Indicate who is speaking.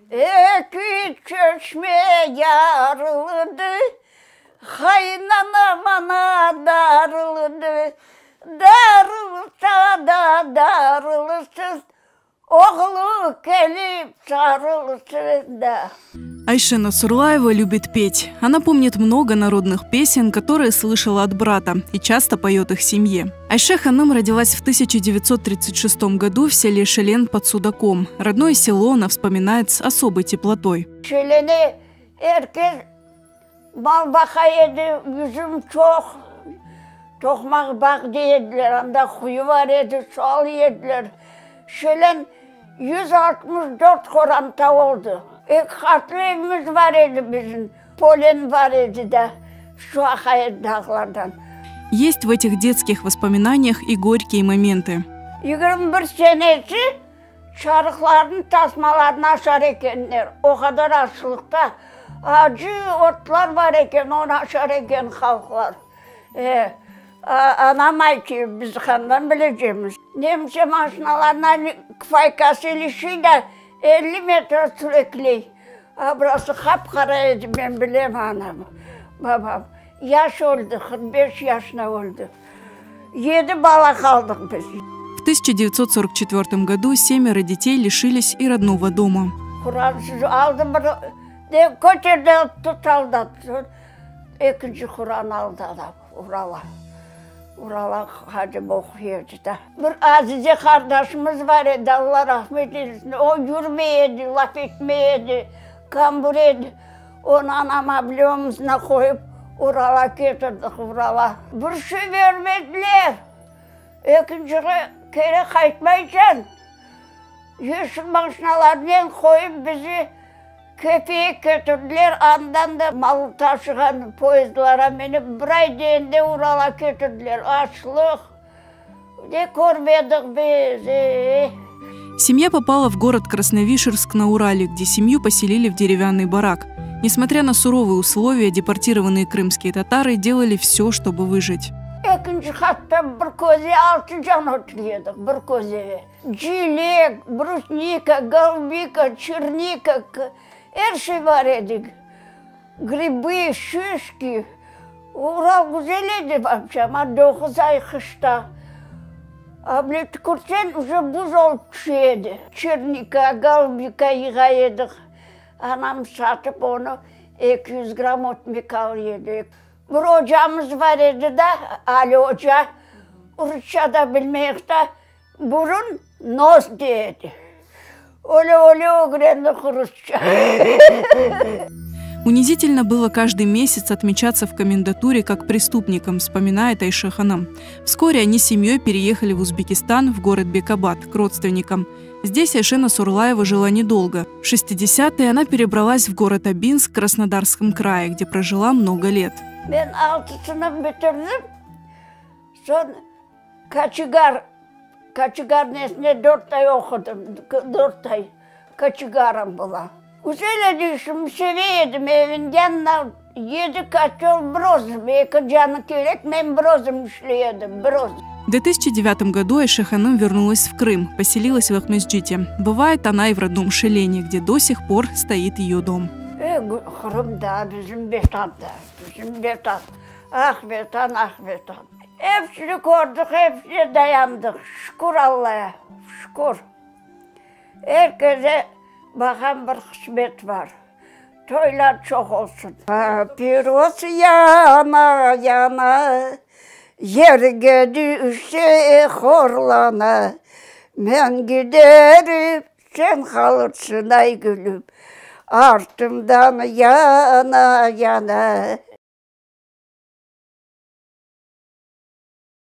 Speaker 1: Eki çeşme yarıldı, Qaynana maña darıldı, Darılsa da darılsın, Oğlu kelip sarılsın da.
Speaker 2: Айшена Сурлаева любит петь. Она помнит много народных песен, которые слышала от брата, и часто поет их семье. Айше Ханым родилась в 1936 году в селе Шелен под Судаком. Родное село она вспоминает с особой теплотой.
Speaker 1: Şelende er kes mal baqa edi, yüzüm çoq, toqmaq bağ dey ediler, anda quyu bar edi, su ala ediler. Şelen 164 qoranta oldı. Eki qatlı evimiz bar edi bizim, polen bar edi de, su aqa edi dağlardan.
Speaker 2: Есть в этих детских воспоминаниях и горькие моменты.
Speaker 1: 21 senesi çarıqlarnıñ tasmalarını aşar ekenler. O qadar açlıqta acı otlar bar eken, onı aşar eken halqlar. E, anam aytı, biz qandan bilecekmiz. Nemse maşinalarına faykası ilişiy de 50 metr sürekley. A burası qap-qara edi, men bilem anam, babam. Yaş öldi, 45 yaşına öldi. Yedi bala qaldıq biz.
Speaker 2: В 1944 году семеро детей лишились и родного дома.
Speaker 1: Quransız aldı bir, de köterdi soldat. Ekinci Quran aldı adam, Urala. Urala hadim oquy edi da. Bir Azize qardaşımız bar edi, Alla rahmet eylesin. O yürmey edi, laf etmey edi, kambur edi. Onı anam bile omuzına qoyıp Urala ketirdik, Urala. Bir şey bermediler. Ekinci kere qaytmaycan. Yeşil maşinalarnen qoyıp bizi Kefege ketirdiler, andan da mal taşığan poyezdlara minip bir ay degende Urala ketirdiler. Açlıq ne körmedik biz, ey.
Speaker 2: Семья попала в город Красновишерск на Урале, где семью поселили в деревянный барак. Несмотря на суровые условия, депортированные крымские татары делали все, чтобы выжить.
Speaker 1: Ekinci qatta bir köze altı can oturıyordıq, bir közege. Cilek, брусника, голубика, черника, er şey bar edi. Грибы, шишки. Ural güzel edi вообще, ama 9 ay qışta. A bile tükürsen уже buz olıp tüşe edi. Черника, голубика yığa edik. Anam satıp onı 200 gramm ötmek al edik. Bir ocamız bar edi da, Ali oca, rusça da bilmeyik da, burun нос dedi. Öyle öyle ögrendik rusça.
Speaker 2: Унизительно было каждый месяц отмечаться в комендатуре как преступникам, вспоминает Айше Ханым. Вскоре они с семьей переехали в Узбекистан, в город Бекабад, к родственникам. Здесь Айшена Сурлаева жила недолго. В 60-е она перебралась в город Абинск в Краснодарском крае, где прожила много лет.
Speaker 1: Men altı sınıf bitirdim. Soñ кочегар, кочегар nesine 4 ay oqudım. 4 ay кочегаром была. Güzel edi işim, seve edim evin yanına yedi котёл bir özüm. Eki canı kerek, men bir özüm işley edim, bir özüm.
Speaker 2: В 2009 году Айше Ханым вернулась в Крым, поселилась в Акмесджите. Бывает она и в родном Шелене, где до сих пор стоит ее дом.
Speaker 1: E, Qırımda, bizim Vetanda, bizim Vetan. Ah Vetan, ah Vetan. Hepsini kördük, hepsine dayandıq. Şükür Allağa, şükür. Herkese baqan bir qısmet bar. Toylar çoq olsun. Papiros yana yana, yerge düşse horlana. Men giderim, sen qalırsıñ ay gülüm. Artımdan yana yana.